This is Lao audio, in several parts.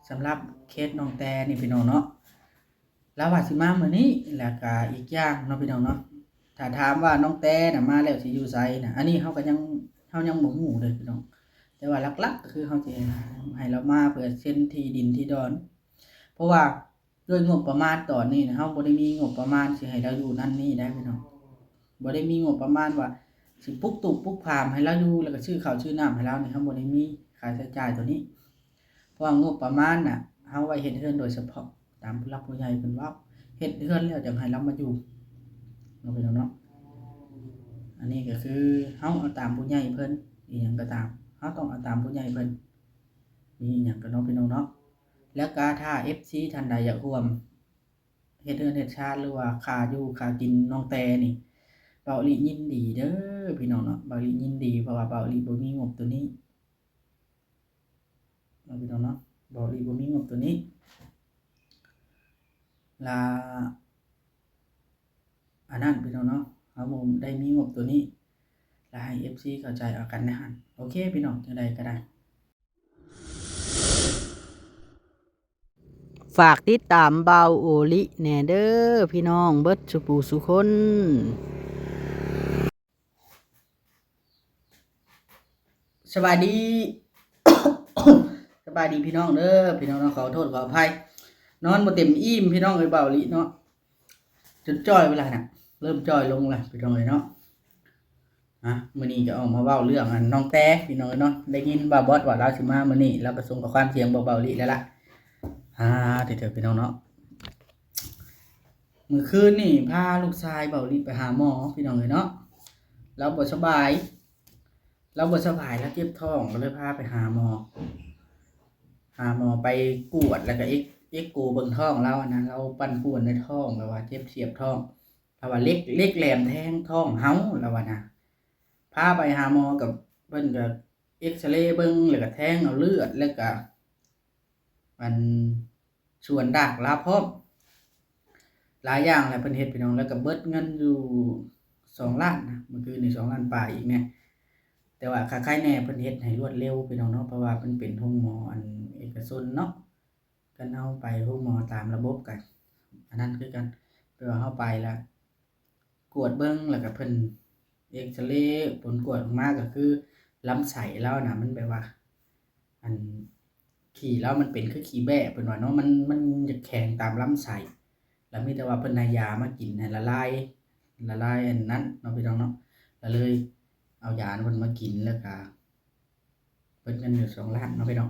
ສຳລັບເຄສນ້ອງແຕນີ້ພີ່ນ້ອງເນາະ ລາວວ່າຊິມາມື້ນີ້ ແລ້ວກະອີກຢ່າງເນາະພີ່ນ້ອງເນາະ ຖ້າຖາມວ່ານ້ອງແຕນະມາແລ້ວຊິຢູ່ໃສນະ ອັນນີ້ເຮົາກໍຍັງ ເຮົາຍັງບໍ່ຮູ້ເດ້ພີ່ນ້ອງ ແຕ່ວ່າຫຼັກໆກໍຄືເຮົາຊິໃຫ້ລາວມາເພື່ອເຊັນທີ່ດິນທີ່ດອນ ເພາະວ່າ ດ້ວຍງົບປະມານຕອນນີ້ນະ ເຮົາບໍ່ໄດ້ມີງົບປະມານຊິໃຫ້ລາວຢູ່ນັ້ນນີ້ໄດ໋ພີ່ນ້ອງ ບໍ່ໄດ້ມີງົບປະມານວ່າຊິປຸກຕູບປຸກຟາມໃຫ້ລາວຢູ່ ແລ້ວກໍຊື້ເຂົ້າຊື້ນ້ຳໃຫ້ລາວນີ້ ເຮົາບໍ່ໄດ້ມີຄ່າໃຊ້ຈ່າຍຕົວນີ້ ເພາະວ່າງົບປະມານນະ ເຮົາໄວ້ເຮັດເຮືອນໂດຍສະເພາະ ຕາມຜູ້ຫຼັກຜູ້ໃຫຍ່ເພິ່ນເວົ້າ ເຮັດເຮືອນແລ້ວຈັ່ງໃຫ້ລາວມາຢູ່ເນາະພີ່ນ້ອງເນາະ ອັນນີ້ກໍຄືເຮົາເອົາຕາມຜູ້ໃຫຍ່ເພິ່ນ ອີ່ຫຍັງກໍຕາມ ເຮົາຕ້ອງເອົາຕາມຜູ້ໃຫຍ່ເພິ່ນ ມີອີ່ຫຍັງກໍເນາະພີ່ນ້ອງເນາະ ແລ້ວກໍຖ້າເອັຟຊີທ່ານໃດຢາກຮ່ວມ ເຮັດເຮືອນເຮັດຊານ ຫຼືວ່າຄ່າຢູ່ຄ່າກິນນ້ອງແຕນີ້ ເບົາອີ່ຫຼີຍິນດີເດີພີ່ນ້ອງເນາະ ເບົາອີ່ຫຼີຍິນດີ ເພາະວ່າເບົາອີ່ຫຼີບໍ່ມີງົບໂຕນີ້ເນາະພີ່ນ້ອງເນາະ ເບົາອີ່ຫຼີບໍ່ມີງົບໂຕນີ້ ລະ ອັນນັ້ນພີ່ນ້ອງເນາະ ເຮົາບໍ່ໄດ້ມີງົບໂຕນີ້ ລະໃຫ້ເອັຟຊີເຂົ້າໃຈເອົາກັນໃນຫັ້ນ ໂອເຄພີ່ນ້ອງ ຈັ່ງໃດກໍໄດ້ ຝາກຕິດຕາມບ່າວໂອລິແດ່ເດີພີ່ນ້ອງເບິດສູ່ຜູ້ສູ່ຄົນ. ສະບາຍດີ ສະບາຍດີພີ່ນ້ອງເດີ ພີ່ນ້ອງເນາະ ຂໍໂທດຂໍອະໄພ ນອນບໍ່ເຕັມອີ່ມພີ່ນ້ອງເອີຍ ບ່າວໂອລິເນາະ ຈົນຈ່ອຍໄປແລ້ວນະ ເລີ່ມຈ່ອຍລົງແລ້ວພີ່ນ້ອງເອີຍເນາະ. ອ່ະ ມື້ນີ້ກໍອອກມາເວົ້າເລື່ອງອັນນ້ອງແຕພີ່ນ້ອງເອີຍເນາະ ໄດ້ຍິນວ່າບອດວ່າລາວຊິມາມື້ນີ້ ລາວກໍສົ່ງຂໍ້ຄວາມສຽງບອກເບົາອີ່ຫຼີແລ້ວລະ ອ່າ ເດີໆ ພີ່ນ້ອງເນາະ ມື້ຄືນນີ້ພາລູກຊາຍເບົາອີ່ຫຼີໄປຫາໝໍພີ່ນ້ອງເອີຍເນາະ ລາວບໍ່ສະບາຍ ລາວບໍ່ສະບາຍ ລາວເຈັບທ້ອງ ກໍເລີຍພາໄປຫາໝໍ ຫາໝໍ ໄປກວດ ແລ້ວກໍເອັກ ເອັກໂກເບິ່ງທ້ອງລາວຫັ້ນນະ ລາວປັ່ນປ່ວນໃນທ້ອງ ແບບວ່າເຈັບສຽບທ້ອງ ລາວວ່າເຫຼັກ ເຫຼັກແຫຼມແທງທ້ອງເຮົາ ລາວວ່ານະ ພາໄປຫາໝໍ ກໍເພິ່ນກໍເອັກສະເລເບິ່ງ ແລ້ວກໍແທງເອົາເລືອດ ແລ້ວກໍ ອັນ ສວນດາກລາວພ້ອມ ຫຼາຍຢ່າງແຫຼະເພິ່ນເຮັດພີ່ນ້ອງ ແລ້ວກໍເບິດເງິນຢູ່ສອງລ້ານນະ ມື້ຄືນນີ້ສອງລ້ານປາຍອີກແນ່ ແຕ່ວ່າຄະໄຄແນ່ເພິ່ນເຮັດໃຫ້ລວດເລັວພີ່ນ້ອງເນາະ ເພາະວ່າມັນເປັນໂຮງໝໍອັນເອກະຊົນເນາະ ຄັນເຮົາໄປໂຮງໝໍຕາມລະບົບກໍອັນນັ້ນຄືກັນ ແປວ່າເຮົາໄປລະກວດເບິ່ງ ແລ້ວກໍເພິ່ນເອັກສະເລ ຜົນກວດອອກມາກໍຄືລຳໄສ້ລາວນະ ມັນແບບວ່າ ອັນ ຂີ້ລາວມັນເປັນຄືຂີ້ແບ້ເພິ່ນວ່າເນາະ ມັນ ມັນຈະແຂງຕາມລຳໄສ້ ລະມີແຕ່ວ່າເພິ່ນໃຫ້ຢາມາກິນໃຫ້ລະລາຍ ລະລາຍອັນນັ້ນເນາະພີ່ນ້ອງເນາະ ລະເລີຍເອົາຢາເພິ່ນມາກິນ ແລ້ວກະເບິດເງິນຢູ່ສອງລ້ານເນາະພີ່ນ້ອງ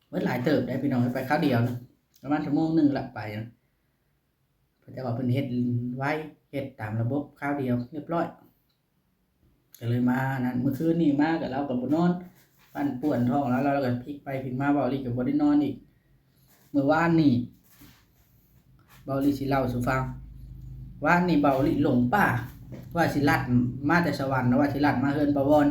ເບິດຫຼາຍເຕີບໄດ໋ພີ່ນ້ອງ ໄປຄາວດຽວນະ ປະມານຊົ່ວໂມງໜຶ່ງລະໄປນະ ເພິ່ນ ແຕ່ວ່າເພິ່ນເຮັດໄວ ເຮັດຕາມລະບົບຄາວດຽວຮຽບຮ້ອຍ ກໍເລີຍມາອັນນັ້ນ ມື້ຄືນນີ້ມາກໍລາວກໍບໍ່ນອນ ປັ່ນປ່ວນທ້ອງລາວ ລາວກໍພິກໄປພິກມາ ເບົາອີ່ຫຼີກໍບໍ່ໄດ້ນອນອີກ ມື້ວານນີ້ ເບົາອີ່ຫຼີຊິເລົ່າສູ່ຟັງ ວານນີ້ເບົາອີ່ຫຼີຫຼົງປ່າ ວ່າຊິລັດ ມາແຕ່ສະຫວັນ ວ່າຊິລັດມາເຮືອນປາວອນ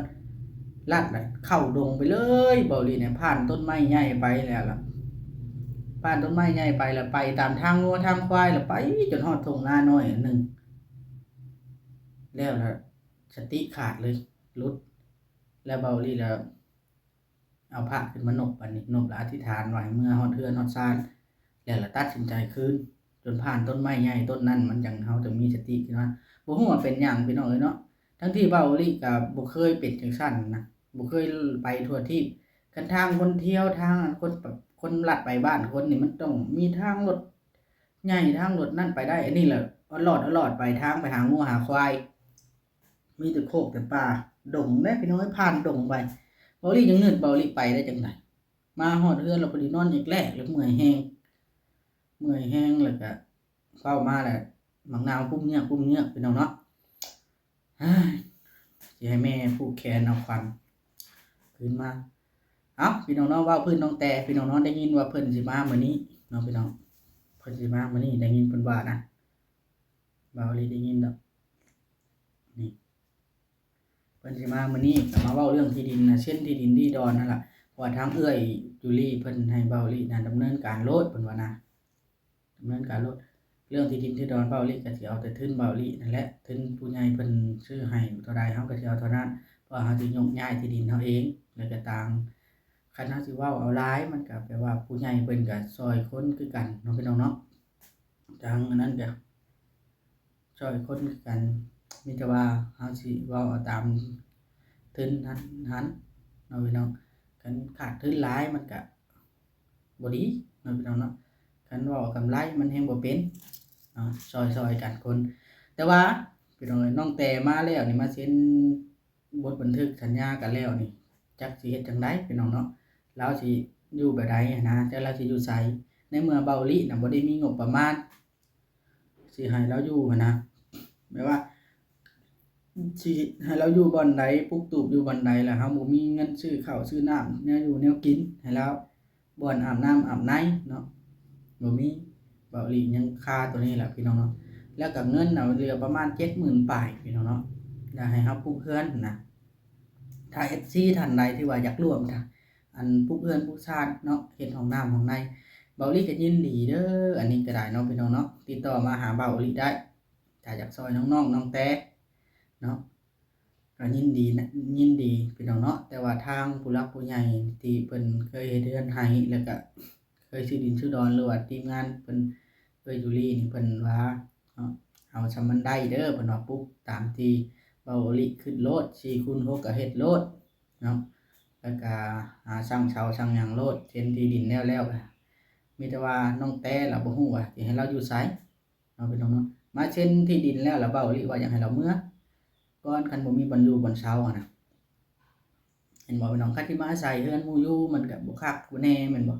ລັດແລ້ວເຂົ້າດົງໄປເລີຍ ເບົາອີ່ຫຼີນະ ຜ່ານຕົ້ນໄມ້ໃຫຍ່ໄປແລ້ວລະ ຜ່ານຕົ້ນໄມ້ໃຫຍ່ໄປລະ ໄປຕາມທາງງົວທາງຄວາຍລະ ໄປຈົນຮອດທົ່ງນານ້ອຍອັນໜຶ່ງ ແລ້ວລະ ສະຕິຂາດເລີຍ ຫຼຸດ ແລ້ວເບົາອີ່ຫຼີລະ ເອົາພະຂຶ້ນມານົບ ອັນນີ້ນົບລະອະທິຖານວ່າໃຫ້ເມືອຮອດເຮືອນຮອດຊານ ແລ້ວລະຕັດສິນໃຈຄືນ ຈົນຜ່ານຕົ້ນໄມ້ໃຫຍ່ຕົ້ນນັ້ນ ມັນຈັ່ງ ເຮົາຈັ່ງມີສະຕິຂຶ້ນມາ ບໍ່ຮູ້ວ່າເປັນຫຍັງພີ່ນ້ອງເອີຍເນາະ ທັງທີ່ເບົາອີ່ຫຼີກະບໍ່ເຄີຍເປັນຈັ່ງຊັ້ນນະ ບໍ່ເຄີຍໄປທົ່ວທີບ ຄັນທາງຄົນທ່ຽວ ທາງຄົນ ຄົນລັດໄປບ້ານຄົນນີ້ ມັນຕ້ອງມີທາງລົດໃຫຍ່ ທາງລົດນັ້ນໄປໄດ້ ອັນນີ້ລະອອດລອດ ອອດລອດໄປທາງໄປຫາງົວຫາຄວາຍ ມີແຕ່ໂຄກແຕ່ປ່າ ດົງເດ້ພີ່ນ້ອງເອີຍ ຜ່ານດົງໄປ ເບົາອີ່ຫຼີຍັງງຶດ ເບົາອີ່ຫຼີໄປໄດ້ຈັ່ງໃດ ມາຮອດເຮືອນລະພໍດີນອນແອກແລກ ລະເມື່ອຍແຮງ ເມື່ອຍແຮງ ລະກະເຊົ້າມາລະໝາກນາວປຸ້ມເງືອກ ປຸ້ມເງືອກ ພີ່ນ້ອງເນາະ ເຮີ້ຍ ຊິໃຫ້ແມ່ຜູກແຂນເອົາຂວັນຄືນມາ ເອົ້າ ພີ່ນ້ອງເນາະ ເວົ້າພື້ນນ້ອງແຕ ພີ່ນ້ອງເນາະ ໄດ້ຍິນວ່າເພິ່ນຊິມາມື້ນີ້ເນາະ ພີ່ນ້ອງ ເພິ່ນຊິມາມື້ນີ້ ໄດ້ຍິນເພິ່ນວ່ານະ ເບົາອີ່ຫຼີໄດ້ຍິນດອກ ນີ້ ເພິ່ນຊິມາມື້ນີ້ ກໍມາເວົ້າເລື່ອງທີ່ດິນນະ ເຊັນທີ່ດິນທີ່ດອນຫັ້ນລະ ເພາະວ່າທາງເອື້ອຍຈູລີເພິ່ນໃຫ້ເບົາອີ່ຫຼີນະ ດຳເນີນການໂລດ ເພິ່ນວ່ານະ ດຳເນີນການໂລດ ເລື່ອງທີ່ດິນທີ່ດອນເບົາອີ່ຫຼີກໍຊິເອົາແຕ່ທຶນເບົາອີ່ຫຼີນັ້ນແຫຼະ ທຶນຜູ້ໃຫຍ່ເພິ່ນຊື້ໃຫ້ເທົ່າໃດ ເຮົາກໍຊິເອົາເທົ່ານັ້ນ ເພາະວ່າເຮົາຊິຍົກຍ້າຍທີ່ດິນເຮົາເອງ ແລ້ວກໍຕ່າງ ຄັນເຮົາຊິເວົ້າເອົາຫຼາຍ ມັນກະແປວ່າຜູ້ໃຫຍ່ເພິ່ນກະຊ່ອຍຄົນຄືກັນເນາະ ພີ່ນ້ອງເນາະ. ທາງອັນນັ້ນກະຊ່ອຍຄົນຄືກັນ ມີແຕ່ວ່າເຮົາຊິເວົ້າເອົາຕາມທຶນຫັ້ນ ຫັ້ນເນາະ ພີ່ນ້ອງ. ຄັນຂາດທຶນຫຼາຍມັນກະບໍ່ດີເນາະ ພີ່ນ້ອງເນາະ. ຄັນເວົ້າກຳໄລມັນແຮງບໍ່ເປັນເນາະ ຊ່ອຍໆກັນຄົນ. ແຕ່ວ່າ ພີ່ນ້ອງເອີຍ ນ້ອງແຕມາແລ້ວນີ້ ມາເຊັນ ບົດບັນທຶກສັນຍາກັນແລ້ວນີ້ ຈັກຊິເຮັດຈັ່ງໃດ ພີ່ນ້ອງເນາະ. ລາວຊິຢູ່ແບບໃດຫັ້ນນະ ຈັກລາວຊິຢູ່ໃສ ໃນເມື່ອເບົາອີ່ຫຼີນະບໍ່ໄດ້ມີງົບປະມານຊິໃຫ້ລາວຢູ່ຫັ້ນນະ. ແບບວ່າຊິໃຫ້ລາວຢູ່ບ່ອນໃດ ປຸກຕູບຢູ່ບ່ອນໃດ ແລ້ວເຮົາບໍ່ມີເງິນຊື້ເຂົ້າຊື້ນ້ຳ ແນວຢູ່ແນວກິນໃຫ້ລາວ ບ່ອນອາບນ້ຳອາບໃນເນາະ ບໍ່ມີ. ເບົາອີ່ຫຼີຍັງຄາໂຕນີ້ແຫຼະ ພີ່ນ້ອງເນາະ. ແລ້ວກໍເງິນນະເຫຼືອປະມານເຈັດໝື່ນປາຍ ພີ່ນ້ອງເນາະ ແລ້ວໃຫ້ເຮົາປຸກເຮືອນນະ. ຖ້າເອັຟຊີທ່ານໃດທີ່ວ່າຢາກຮ່ວມ ອັນ ປຸກເຮືອນປຸກຊານເນາະ ເຮັດຫ້ອງນ້ຳຫ້ອງໃນ ເບົາອີ່ຫຼີກໍຍິນດີເດີ. ອັນນີ້ກໍໄດ້ເນາະ ພີ່ນ້ອງເນາະ ຕິດຕໍ່ມາຫາເບົາອີ່ຫຼີໄດ້ ຖ້າຢາກຊ່ອຍນ້ອງໆ ນ້ອງແຕເນາະ ກໍຍິນດີນະ ຍິນດີ ພີ່ນ້ອງເນາະ. ແຕ່ວ່າທາງຜູ້ຫຼັກຜູ້ໃຫຍ່ທີ່ເພິ່ນເຄີຍເຮັດເຮືອນໃຫ້ ແລ້ວກະເຄີຍຊື້ດິນຊື້ດອນ ຫຼືວ່າທີມງານເພິ່ນ ເອື້ອຍຢູລີນີ້ ເພິ່ນວ່າເນາະ ເອົາສ່ຳມັນໄດ້ເດີ ເພິ່ນວ່າ ປຸກຕາມທີ່ເບົາອີ່ຫຼີຄິດໂລດ ສີ່ຄູນຫົກກໍເຮັດໂລດເນາະ. ແລ້ວກະຫາສ້າງເສົາສ້າງຫຍັງໂລດ ເຊັນທີ່ດິນແລ້ວໆ ກໍມີແຕ່ວ່ານ້ອງແຕລະບໍ່ຮູ້ວ່າຊິໃຫ້ລາວຢູ່ໃສ ເນາະ ພີ່ນ້ອງເນາະ. ມາເຊັນທີ່ດິນແລ້ວລະເບົາອີ່ຫຼີວ່າຢາກໃຫ້ລາວເມືອກ່ອນ ຄັນບໍ່ມີບ່ອນຢູ່ບ່ອນເຊົາຫັ້ນນະ ເຫັນບໍ່ ພີ່ນ້ອງ? ຄັນຊິມາອາໄສເຮືອນໝູ່ຢູ່ ມັນກໍບໍ່ຄັກບໍ່ແນ່ ແມ່ນບໍ່?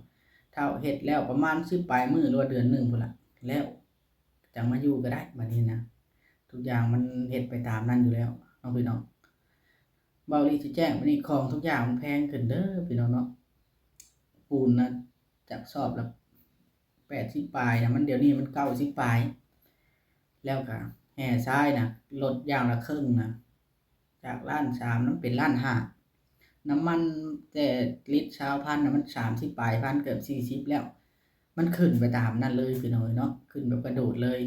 ຖ້າເຮັດແລ້ວປະມານສິບປາຍມື້ ຫຼືວ່າເດືອນໜຶ່ງພຸ້ນລະ ແລ້ວຈັ່ງມາຢູ່ກໍໄດ້ ບັດນີ້ນະ. ທຸກຢ່າງມັນເຮັດໄປຕາມນັ້ນຢູ່ແລ້ວເນາະ ພີ່ນ້ອງ. ເບົາອີ່ຫຼີຊິແຈ້ງບັດນີ້ ຂອງທຸກຢ່າງມັນແພງຂຶ້ນເດີ ພີ່ນ້ອງເນາະ. ປູນນະ ຈາກສອບລະແປດສິບປາຍນະ ມັນ ດຽວນີ້ມັນເກົ້າສິບປາຍ. ແລ້ວກະແຮ່ຊາຍນະ ລົດຢ່າງລະເຄິ່ງນະ ຈາກລ້ານສາມນະ ເປັນລ້ານຫ້າ. ນ້ຳມັນແຕ່ລິດຊາວພັນນະ ມັນສາມສິບປາຍພັນ ເກືອບສີ່ສິບແລ້ວ. ມັນຂຶ້ນໄປຕາມນັ້ນເລີຍ ພີ່ນ້ອງເອີຍເນາະ ຂຶ້ນແບບກະໂດດເລີຍ.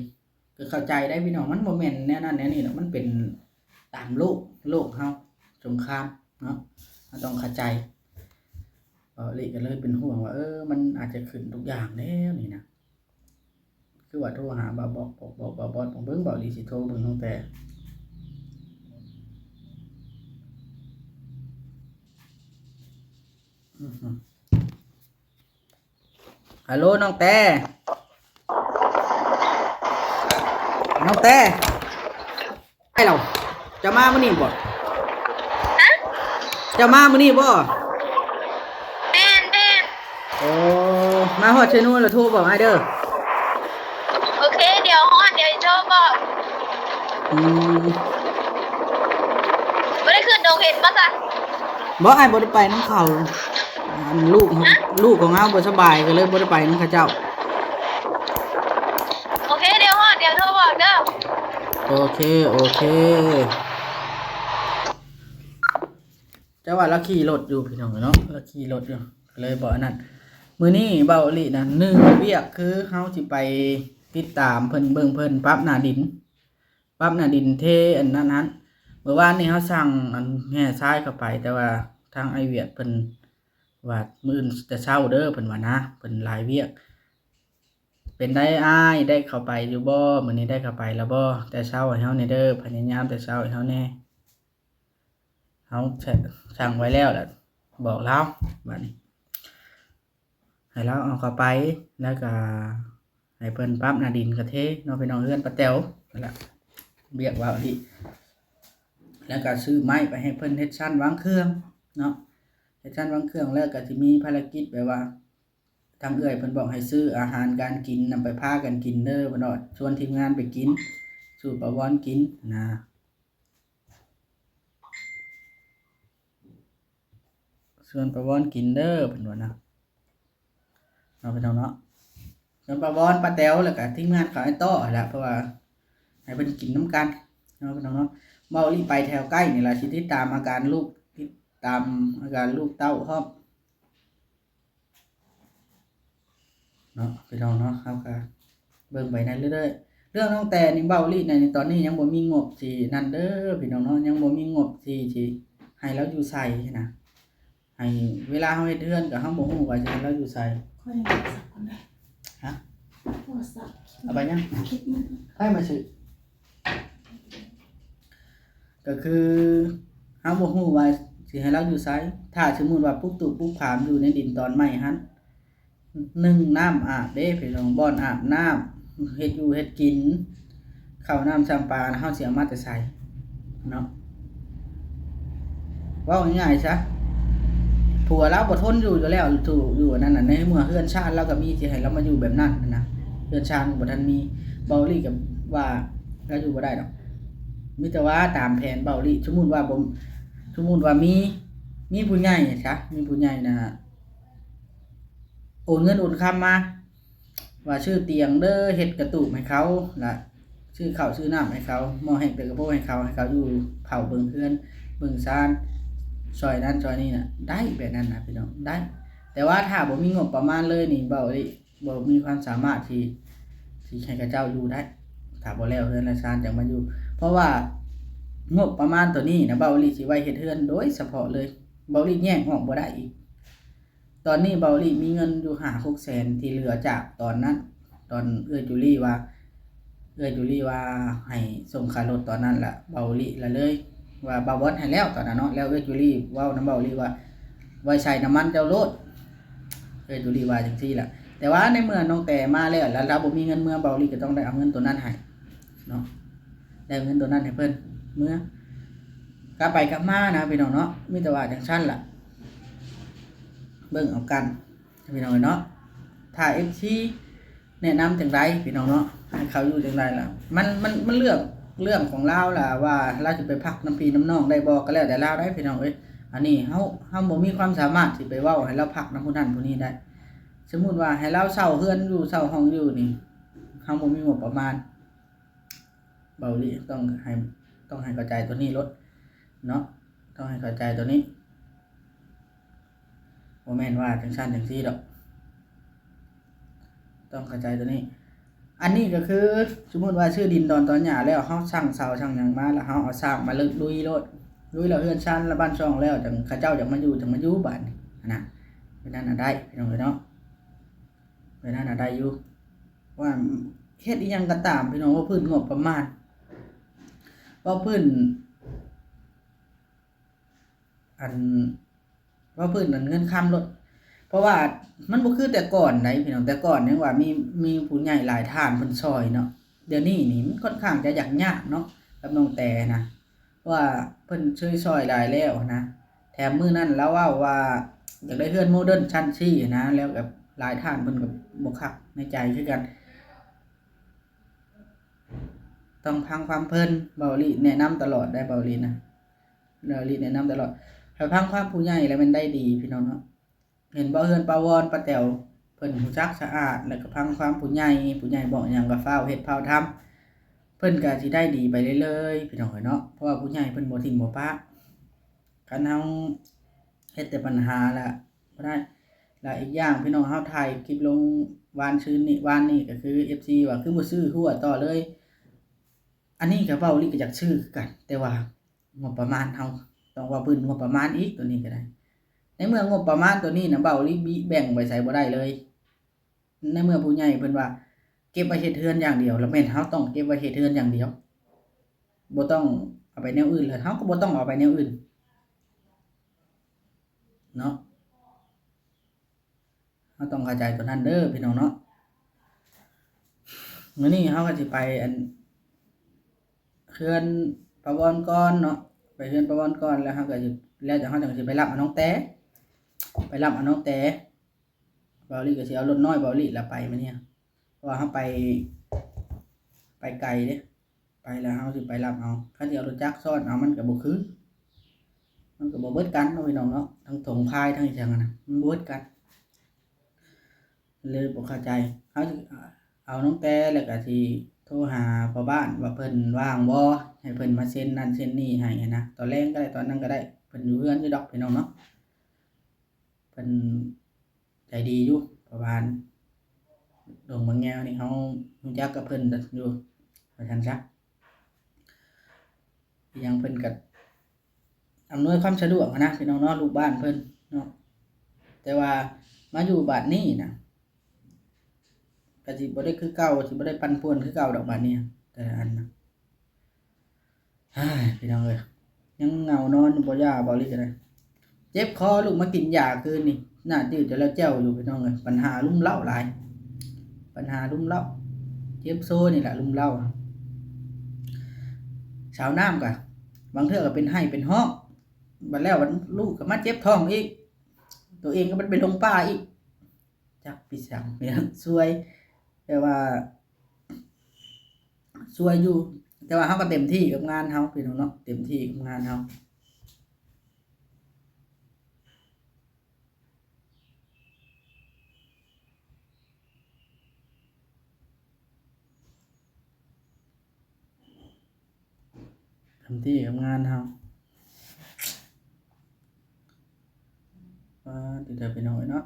ກໍເຂົ້າໃຈໄດ້ ພີ່ນ້ອງ ມັນບໍ່ແມ່ນແນວນັ້ນແນວນີ້ດອກ ມັນເປັນຕາມໂລກ ໂລກເຮົາສົງຄາມເນາະ ເຮົາຕ້ອງເຂົ້າໃຈ. ເບົາອີ່ຫຼີກໍເລີຍເປັນຫ່ວງວ່າ ເອີ ມັນອາດຈະຂຶ້ນທຸກຢ່າງແລ້ວນີ້ນະ. ຄືວ່າໂທຫາບ່າວບອດ ບອກ ບອກບ່າວບອດເບິ່ງ ເບົາອີ່ຫຼີຊິໂທເບິ່ງຕັ້ງແຕ່ ອື ຮາໂຫຼ ນ້ອງແຕ ນ້ອງແຕ ໄປແລ້ວ ເຈົ້າມາມື້ນີ້ບໍ່? ຮະ? ເຈົ້າມາມື້ນີ້ບໍ່? ແມ່ນໆ. ໂອ້ ມາຮອດເຊໂນແລ້ວໂທບອກອ້າຍເດີ. ໂອເຄ ດຽວຮອດ ດຽວໂທບອກ. ອືມ ບໍ່ໄດ້ຂຶ້ນດົງເຫັນບໍ່ຊະ? ບໍ່ ອ້າຍບໍ່ໄດ້ໄປນຳເຂົາ. ອັນ ລູກ ຮະ? ລູກຂອງເຮົາບໍ່ສະບາຍ ກໍເລີຍບໍ່ໄດ້ໄປນຳເຂົາເຈົ້າ. ໂອເຄ ດຽວຮອດ ດຽວໂທບອກເດີ. ໂອເຄ ໂອເຄ. ແຕ່ວ່າລາວຂີ່ລົດຢູ່ ພີ່ນ້ອງເອີຍເນາະ ລາວຂີ່ລົດຢູ່ ກໍເລີຍບໍ່ອັນນັ້ນ. ມື້ນີ້ເບົາອີ່ຫຼີນະ ໜຶ່ງວຽກຄືເຮົາຊິໄປຕິດຕາມເພິ່ນ ເບິ່ງເພິ່ນປັບໜ້າດິນ ປັບໜ້າດິນເທອັນນັ້ນຫັ້ນ. ມື້ວານນີ້ເຮົາສັ່ງອັນແຮ່ຊາຍເຂົ້າໄປ ແຕ່ວ່າທາງອ້າຍວຽດເພິ່ນວ່າມື້ອື່ນແຕ່ເຊົ້າເດີ ເພິ່ນວ່ານະ ເພິ່ນຫຼາຍວຽກ. ເປັນໃດອ້າຍ ໄດ້ເຂົ້າໄປຢູ່ບໍ່? ມື້ນີ້ໄດ້ເຂົ້າໄປແລ້ວບໍ່? ແຕ່ເຊົ້າໃຫ້ເຮົາແດ່ເດີ ພະຍາຍາມແຕ່ເຊົ້າໃຫ້ເຮົາແດ່. ເຮົາ ສ- ສັ່ງໄວ້ແລ້ວລະ ບອກລາວບາດນີ້ ໃຫ້ລາວເອົາເຂົ້າໄປ ແລ້ວກະໃຫ້ເພິ່ນປັບໜ້າດິນກະເທເນາະ ພີ່ນ້ອງ. ເຮືອນປ້າແຕ໋ວຫັ້ນລະ ວຽກວ່າອີ່ຫຼີ. ແລ້ວກະຊື້ໄມ້ໄປໃຫ້ເພິ່ນເຮັດຊັ້ນວາງເຄື່ອງເນາະ ເຮັດຊັ້ນວາງເຄື່ອງ. ແລ້ວກະຊິມີພາລະກິດແບບວ່າ ທາງເອື້ອຍເພິ່ນບອກໃຫ້ຊື້ອາຫານການກິນນຳ ໄປພາກັນກິນເດີ ເພິ່ນວ່າ ຊວນທີມງານໄປກິນ ສູ່ປາວອນກິນນະ. ຊວນປາວອນກິນເດີ ເພິ່ນວ່ານະ ເນາະ ພີ່ນ້ອງເນາະ. ຊວນປາວອນ ປ້າແຕ໋ວ ແລ້ວກະທີມງານຂອງອ້າຍຕໍ່ຫັ້ນລະ ເພາະວ່າໃຫ້ເພິ່ນກິນນຳກັນເນາະ ພີ່ນ້ອງເນາະ. ເບົາອີ່ຫຼີໄປແຖວໃກ້ນີ້ລະ ຊິຕິດຕາມອາການລູກ ຕິດຕາມອາການລູກເຕົ້າພ້ອມ ເນາະ ພີ່ນ້ອງເນາະ. ເຮົາກະເບິ່ງໄປນັ້ນເລື້ອຍໆ. ເລື່ອງນ້ອງແຕນີ້ ເບົາອີ່ຫຼີໃນຕອນນີ້ຍັງບໍ່ມີງົບຊິນັ້ນເດີ ພີ່ນ້ອງເນາະ ຍັງບໍ່ມີງົບຊິ ຊິໃຫ້ລາວຢູ່ໃສຫັ້ນນະ. ໃຫ້ເວລາເຮົາເຮັດເຮືອນ ກໍເຮົາບໍ່ຮູ້ວ່າຊິໃຫ້ລາວຢູ່ໃສ. ຂ້ອຍຍັງບໍ່ສັກຄົນໃດ. ຮະ? ບໍ່ສັກ. ເອົາໄປຍັງ? ຄິດມັນ. ໃຜມາຊື້? ກໍຄືເຮົາບໍ່ຮູ້ວ່າຊິໃຫ້ລາວຢູ່ໃສ. ຖ້າສົມມຸດວ່າປຸກຕູບປຸກຜາມຢູ່ໃນດິນຕອນໃໝ່ຫັ້ນ ໜຶ່ງ ນ້ຳອາບເດ້ພີ່ນ້ອງ, ບ່ອນອາບນ້ຳ, ເຮັດຢູ່ເຮັດກິນ, ເຂົ້ານ້ຳຊຳປາ ເຮົາຊິເອົາມາແຕ່ໃສເນາະ? ເວົ້າງ່າຍໆຊະ, ຜົວລາວບໍ່ທົນຢູ່ຢູ່ແລ້ວ ຢູ່ ຢູ່ອັນນັ້ນນະ, ໃນເມື່ອເຮືອນຊານລາວກໍມີ ຊິໃຫ້ລາວມາຢູ່ແບບນັ້ນນະ, ເຮືອນຊານກໍບໍ່ທັນມີ. ເບົາຫຼີກໍວ່າລາວຢູ່ບໍ່ໄດ້ດອກ, ມີແຕ່ວ່າຕາມແຜນເບົາຫຼີ. ສົມມຸດວ່າບໍ່ ສົມມຸດວ່າມີ ມີຜູ້ໃຫຍ່ຊະ, ມີຜູ້ໃຫຍ່ນະ ໂອນເງິນໂອນຄຳມາ ວ່າຊື້ຕຽງເດີ ເຮັດກະຕູບໃຫ້ເຂົາ ລະຊື້ເຂົ້າຊື້ນ້ຳໃຫ້ເຂົາ, ໝໍ້ແຫ້ງເຕີກະໂປໃຫ້ເຂົາ, ໃຫ້ເຂົາຢູ່ເຝົ້າເບິ່ງເຮືອນເບິ່ງຊານ ຊ່ອຍນັ້ນຊ່ອຍນີ້ນະ, ໄດ້ແບບນັ້ນນະພີ່ນ້ອງ, ໄດ້. ແຕ່ວ່າຖ້າບໍ່ມີງົບປະມານເລີຍນີ້ ເບົາອີ່ຫຼີບໍ່ມີຄວາມສາມາດທີ່ ທີ່ໃຫ້ເຂົາເຈົ້າຢູ່ໄດ້, ຖ້າບໍ່ແລ້ວເຮືອນແລ້ວຊານຈັ່ງມາຢູ່. ເພາະວ່າງົບປະມານໂຕນີ້ນະ ເບົາອີ່ຫຼີຊິໄວ້ເຮັດເຮືອນໂດຍສະເພາະເລີຍ, ເບົາອີ່ຫຼີແຍກອອກບໍ່ໄດ້ອີກ. ຕອນນີ້ເບົາອີ່ຫຼີມີເງິນຢູ່ຫ້າຫົກແສນ ທີ່ເຫຼືອຈາກຕອນນັ້ນ, ຕອນເອື້ອຍຈູລີວ່າ ເອື້ອຍຈູລີວ່າໃຫ້ສົ່ງຄ່າລົດຕອນນັ້ນລະ ເບົາອີ່ຫຼີລະເລີຍວ່າ ເບົາບອນໃຫ້ແລ້ວຕອນນັ້ນເນາະ, ແລ້ວເອື້ອຍຈູລີເວົ້ານຳເບົາອີ່ຫຼີວ່າ ໄວ້ໃສ່ນ້ຳມັນເຈົ້າໂລດ, ເອື້ອຍຈູລີວ່າຈັ່ງຊີ້ລະ. ແຕ່ວ່າໃນເມື່ອນ້ອງແຕມາແລ້ວ ລະລາວບໍ່ມີເງິນເມືອ, ເບົາອີ່ຫຼີກໍຕ້ອງໄດ້ເອົາເງິນໂຕນັ້ນໃຫ້ເນາະ, ໄດ້ເງິນໂຕນັ້ນໃຫ້ເພິ່ນເມືອ. ກັບໄປກັບມານະພີ່ນ້ອງເນາະ, ມີແຕ່ວ່າຈັ່ງຊັ້ນລະ ເບິ່ງເອົາກັນພີ່ນ້ອງເອີຍເນາະ. ຖ້າເອັຟຊີແນະນຳຈັ່ງໃດພີ່ນ້ອງເນາະ, ໃຫ້ເຂົາຢູ່ຈັ່ງໃດລະ ມັນ ມັນ ມັນເລື່ອງ ເລື່ອງຂອງລາວລະ ວ່າລາວຈະໄປພັກນຳພີ່ນຳນ້ອງໄດ້ບໍ່ ກໍແລ້ວແຕ່ລາວໄດ໋ພີ່ນ້ອງເອີຍ. ອັນນີ້ເຮົາ ເຮົາບໍ່ມີຄວາມສາມາດຊິໄປເວົ້າໃຫ້ລາວພັກນຳຜູ້ນັ້ນຜູ້ນີ້ໄດ້. ສົມມຸດວ່າໃຫ້ລາວເຊົ່າເຮືອນຢູ່ ເຊົ່າຫ້ອງຢູ່ນີ້ ເຮົາບໍ່ມີງົບປະມານ. ເບົາອີ່ຫຼີຕ້ອງໃຫ້ ຕ້ອງໃຫ້ເຂົ້າໃຈໂຕນີ້ໂລດເນາະ, ຕ້ອງໃຫ້ເຂົ້າໃຈໂຕນີ້, ບໍ່ແມ່ນວ່າຈັ່ງຊັ້ນຈັ່ງຊີ້ດອກ, ຕ້ອງເຂົ້າໃຈໂຕນີ້. ອັນນີ້ກໍຄືສົມມຸດວ່າຊື້ດິນດອນຕອນຫຍ້າແລ້ວ ເຮົາສ້າງເສົາສ້າງຫຍັງມາ ແລ້ວເຮົາເອົາສ້າງມາເລີກລຸຍໂລດ, ລຸຍແລ້ວເຮືອນຊານລະບ້ານຊ່ອງແລ້ວ ຈັ່ງເຂົາເຈົ້າຢາກມາຢູ່ຈັ່ງມາຢູ່ບາດນີ້ນະ, ແບບນັ້ນນະໄດ້ພີ່ນ້ອງເອີຍເນາະ, ແບບນັ້ນນະໄດ້ຢູ່. ວ່າເຮັດອີ່ຫຍັງກໍຕາມພີ່ນ້ອງ, ເວົ້າພື້ນງົບປະມານ ເວົ້າພື້ນ ອັນ ເວົ້າພື້ນອັນເງິນຄຳໂລດ, ເພາະວ່າມັນບໍ່ຄືແຕ່ກ່ອນໃດ໋ພີ່ນ້ອງ. ແຕ່ກ່ອນຍັງວ່າມີ ມີຜູ້ໃຫຍ່ຫຼາຍທ່ານເພິ່ນຊ່ອຍເນາະ, ດຽວນີ້ນີ້ມັນຂ້ອນຂ້າງຈະຍາກຍາກເນາະ ກັບນ້ອງແຕນະ. ວ່າເພິ່ນເຊີຍຊ່ອຍຫຼາຍແລ້ວນະ, ແຖມມື້ນັ້ນລາວເວົ້າວ່າຢາກໄດ້ເຮືອນໂມເດີນຊັ້ນຊີ້ນະ, ແລ້ວກໍຫຼາຍທ່ານເພິ່ນກໍບໍ່ຄັກໃນໃຈຄືກັນ. ຕ້ອງຟັງຄວາມເພິ່ນ, ເບົາອີ່ຫຼີແນະນຳຕະຫຼອດໄດ໋ ເບົາອີ່ຫຼີນະ, ເບົາອີ່ຫຼີແນະນຳຕະຫຼອດ. ໃຫ້ຟັງຄວາມຜູ້ໃຫຍ່ແລ້ວແມ່ນໄດ້ດີພີ່ນ້ອງເນາະ. ເຫັນບໍ່ ເຮືອນປ້າວອນ ປ້າແຕວ ເພິ່ນຮູ້ຈັກສະອາດ ແລ້ວກໍຟັງຄວາມຜູ້ໃຫຍ່, ຜູ້ໃຫຍ່ບອກຫຍັງກໍຟ້າວເຮັດຟ້າວທຳ, ເພິ່ນກໍຊິໄດ້ດີໄປເລື້ອຍໆ ພີ່ນ້ອງເອີຍເນາະ, ເພາະວ່າຜູ້ໃຫຍ່ເພິ່ນບໍ່ຖິ້ມບໍ່ປະ. ຄັນເຮົາເຮັດແຕ່ບັນຫາລະບໍ່ໄດ້. ລະອີກຢ່າງພີ່ນ້ອງ, ເຮົາຖ່າຍຄລິບລົງວານຊືນນີ້ ວານນີ້ກໍຄືເອັຟຊີວ່າຄືບໍ່ຊື້ຮົ້ວຕໍ່ເລີຍ, ອັນນີ້ກໍເວົ້າອີ່ຫຼີກໍຢາກຊື້ຄືກັນ, ແຕ່ວ່າ ງົບປະມານເຮົາ ຕ້ອງເວົ້າພື້ນງົບປະມານອີກ ໂຕນີ້ກໍໄດ້. ໃນເມື່ອງົບປະມານໂຕນີ້ນະ ເບົາອີ່ຫຼີແບ່ງໄປໃສບໍ່ໄດ້ເລີຍ, ໃນເມື່ອຜູ້ໃຫຍ່ເພິ່ນວ່າເກັບໄວ້ເຮັດເຮືອນຢ່າງດຽວ ລະແມ່ນເຮົາຕ້ອງເກັບໄວ້ເຮັດເຮືອນຢ່າງດຽວ, ບໍ່ຕ້ອງເອົາໄປແນວອື່ນ, ລະເຮົາກໍບໍ່ຕ້ອງເອົາໄປແນວອື່ນເນາະ. ເຮົາຕ້ອງເຂົ້າໃຈໂຕນັ້ນເດີພີ່ນ້ອງເນາະ. ມື້ນີ້ເຮົາກໍຊິໄປອັນ ເຮືອນປ້າວອນກ່ອນເນາະ, ໄປເຮືອນປ້າວອນກ່ອນ ແລ້ວເຮົາກໍຊິ ແລ້ວເຮົາຈັ່ງຊິໄປຮັບເອົານ້ອງແຕ ໄປຮັບເອົານ້ອງແຕ. ເບົາອີ່ຫຼີກໍຊິເອົາລົດນ້ອຍເບົາອີ່ຫຼີລະໄປມື້ນີ້, ເພາະວ່າເຮົາໄປ ໄປໄກເດ້. ໄປແລ້ວເຮົາຊິໄປຮັບເອົາ, ຄັນຊິເອົາລົດຈັກຊ້ອນເອົາມັນກໍບໍ່ຄື, ມັນກໍບໍ່ເບິດກັນເນາະພີ່ນ້ອງເນາະ, ທັງຖົງພາຍທັງອີ່ຫຍັງນະ ມັນບໍ່ເບິດກັນ, ເລີຍບໍ່ເຂົ້າໃຈ. ເຮົາຊິເອົານ້ອງແຕ ແລ້ວກໍຊິໂທຫາພໍ່ບ້ານວ່າເພິ່ນວ່າງບໍ່ ໃຫ້ເພິ່ນມາເຊັນນັ້ນເຊັນນີ້ໃຫ້ນະ, ຕອນແລງກໍໄດ້ ຕອນນັ້ນກໍໄດ້, ເພິ່ນຢູ່ເຮືອນຢູ່ດອກພີ່ນ້ອງເນາະ. ເພິ່ນໃຈດີຢູ່ ປະມານດົງບາງແງວນີ້ ເຮົາຮູ້ຈັກກັບເພິ່ນຢູ່ ວ່າຊັ້ນຊະ. ອີ່ຫຍັງເພິ່ນກໍອຳນວຍຄວາມສະດວກຫັ້ນນະພີ່ນ້ອງເນາະ, ລູກບ້ານເພິ່ນ ເນາະ ແຕ່ວ່າມາຢູ່ບາດນີ້ນະ ກໍຊິບໍ່ໄດ້ຄືເກົ່າ ຊິບໍ່ໄດ້ປັ່ນປ່ວນຄືເກົ່າດອກບາດນີ້ ແຕ່ລະອັນນະ. ອ້າຍ ພີ່ນ້ອງເອີຍ ຍັງເຫງົານອນຢູ່ບໍ່ຢາ ເບົາຫຼີກໍໄດ້ ເຈັບຄໍ ລຸກມາກິນຢາຄືນນີ້ ໜ້າຈືດຈະແລ້ວແຈ່ວຢູ່ ພີ່ນ້ອງເອີຍ. ບັນຫາລຸມເລົ້າຫຼາຍ ບັນຫາລຸມເລົ້າ ເຈັບໂຊນີ້ແຫຼະລຸມເລົ້າ. ສາວນ້ຳກໍບາງເທື່ອກໍເປັນໄຫ້ເປັນຮ້ອງ ບັດແລ້ວບັດລູກກໍມາເຈັບທ້ອງອີກ ໂຕເອງກໍໄປລົງປ່າອີກ. ຈັກໄປສັງ ຊ່ວຍ ແຕ່ວ່າຊ່ວຍຢູ່ ແຕ່ວ່າເຮົາກໍເຕັມທີ່ກັບງານເຮົາ ພີ່ນ້ອງເນາະ ເຕັມທີ່ກັບງານເຮົາ ເຕັມທີ່ກັບງານເຮົາ. ປາດ ຕິດຕາມ ພີ່ນ້ອງເອີຍເນາະ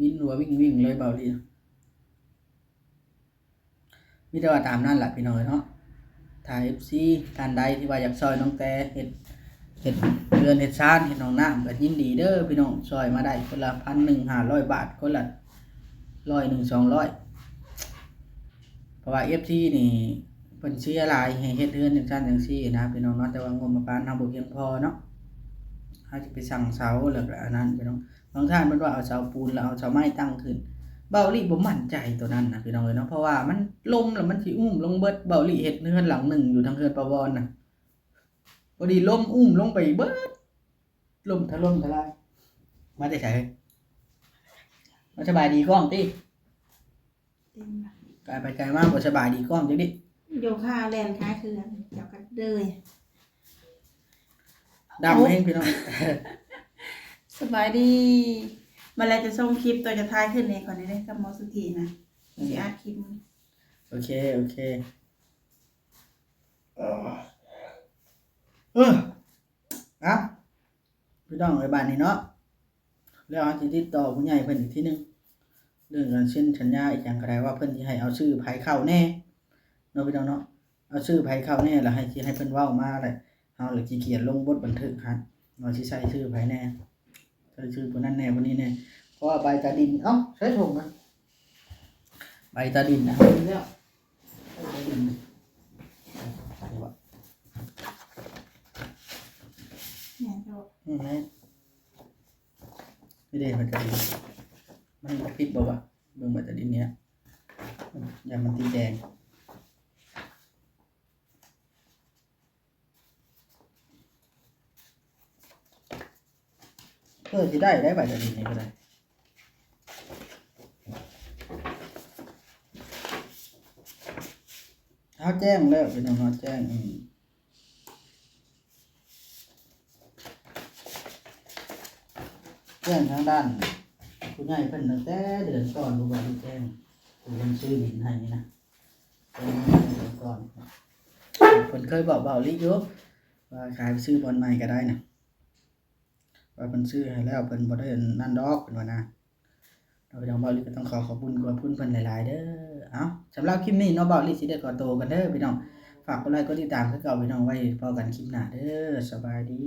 ວິນຫົວວິ່ງໆເລີຍເບົາຫຼີ. ມີແຕ່ວ່າຕາມນັ້ນລະ ພີ່ນ້ອງເອີຍເນາະ. ຖ້າເອັຟຊີທ່ານໃດທີ່ວ່າຢາກຊ່ອຍນ້ອງແຕເຮັດ ເຮັດເຮືອນເຮັດຊານ ເຮັດຫ້ອງນ້ຳ ກໍຍິນດີເດີພີ່ນ້ອງ ຊ່ອຍມາໄດ້ຄົນລະພັນໜຶ່ງ ຫ້າຮ້ອຍບາດ ຄົນລະຮ້ອຍໜຶ່ງ ສອງຮ້ອຍ ເພາະວ່າເອັຟຊີນີ້ເພິ່ນເສຍຫຼາຍໃຫ້ເຮັດເຮືອນຈັ່ງຊັ້ນຈັ່ງຊີ້ນະ ພີ່ນ້ອງເນາະ. ແຕ່ວ່າງົບປະມານເຮົາບໍ່ພຽງພໍເນາະ ເຮົາຈະໄປສັ່ງເສົາ ແລ້ວກໍອັນນັ້ນ ພີ່ນ້ອງ. ບາງທ່ານເພິ່ນວ່າເອົາເສົາປູນ ແລ້ວເອົາເສົາໄມ້ຕັ້ງຂຶ້ນ ເບົາຫຼີບໍ່ໝັ້ນໃຈໂຕນັ້ນນະ ພີ່ນ້ອງເອີຍເນາະ ເພາະວ່າມັນລົມແລ້ວມັນຊິອຸ້ມລົງເບິດ. ເບົາຫຼີເຮັດເຮືອນຫຼັງໜຶ່ງຢູ່ທາງເຮືອນປາວອນນະ ພໍດີລົມອຸ້ມລົງໄປເບິດ ລົ້ມທະຫຼົ່ມທະລາຍ. ມາແຕ່ໃສເອີຍ? ມາສະບາຍດີກ້ອງຕິ? ກາຍໄປກາຍມາບໍ່ສະບາຍດີກ້ອງຈັກນິດ. ໂຍຄາແລ່ນຂາຍເຄື່ອງ ເຈົ້າກໍເດີຍ ດຳແຮງພີ່ນ້ອງ. ສະບາຍດີ ມາແລ້ວຈະສົ່ງຄລິບ ໂຕຈະຖ່າຍຂຶ້ນໃຫ້ຂ້ອຍແດ່ເດີ ກັບໝໍສຸທີນະ ຊິອັດຄລິບ. ໂອເຄ ໂອເຄ ເອີ ເອົ້າ ພີ່ນ້ອງເອີຍ ບາດນີ້ເນາະ ແລ້ວເຮົາຊິຕິດຕໍ່ຜູ້ໃຫຍ່ເພິ່ນອີກທີໜຶ່ງ ເລື່ອງການເຊັນສັນຍາອີ່ຫຍັງກໍໄດ້ ວ່າເພິ່ນຊິໃຫ້ເອົາຊື່ໃຜເຂົ້າແດ່ເນາະ ພີ່ນ້ອງເນາະ. ເອົາຊື່ໃຜເຂົ້າແດ່ ແລ້ວໃຫ້ ຊິໃຫ້ເພິ່ນເວົ້າມາ ແລ້ວເຮົາລະຊິຂຽນລົງບົດບັນທຶກຫັ້ນ ວ່າຊິໃສ່ຊື່ໃຜແດ່ ໃສ່ຊື່ຜູ້ນັ້ນແດ່ ຜູ້ນີ້ແດ່. ເພາະວ່າໃບຕາດິນ ເອົ້າ ໃສ່ຖົງນະ ໃບຕາດິນນະ ແລ້ວ ໃບຕາດິນ ນີ້ເດ້ໃບຕາດິນ ມັນຜິດບໍ່ວະ? ເບິ່ງໃບຕາດິນນີ້ ຢ້ານມັນຕິດແດງ. ເອີ ຊິໄດ້ ໄດ້ໃບຕາດິນນີ້ກໍໄດ້. ເຮົາແຈ້ງແລ້ວ ພີ່ນ້ອງເນາະ ແຈ້ງ ແຈ້ງທາງດ້ານຜູ້ໃຫຍ່ເພິ່ນຕັ້ງແຕ່ເດືອນກ່ອນ ບໍ່ວ່າຊິແຈ້ງຜູ້ເພິ່ນຊື້ດິນໃຫ້ນີ້ນະ ແຈ້ງເພິ່ນກ່ອນ. ເພິ່ນເຄີຍບອກເບົາລີ້ຢູ່ວ່າ ຂາຍໄປຊື້ບ່ອນໃໝ່ກໍໄດ້ນະ ວ່າເພິ່ນຊື້ໃຫ້ແລ້ວ ເພິ່ນບໍ່ໄດ້ອັນນັ້ນດອກ ເພິ່ນວ່ານະ. ເນາະ ພີ່ນ້ອງ ເບົາລີກໍຕ້ອງຂໍຂອບຄຸນ ຂອບຄຸນເພິ່ນຫຼາຍໆເດີ. ເອົ້າ ສຳລັບຄລິບນີ້ເນາະ ເບົາລີຊິໄດ້ຂໍໂຕກັນເດີພີ່ນ້ອງ. ຝາກກົດໄລ ກົດຕິດຕາມຄືເກົ່າພີ່ນ້ອງ ໄວ້ພໍ້ກັນຄລິບໜ້າເດີ. ສະບາຍດີ.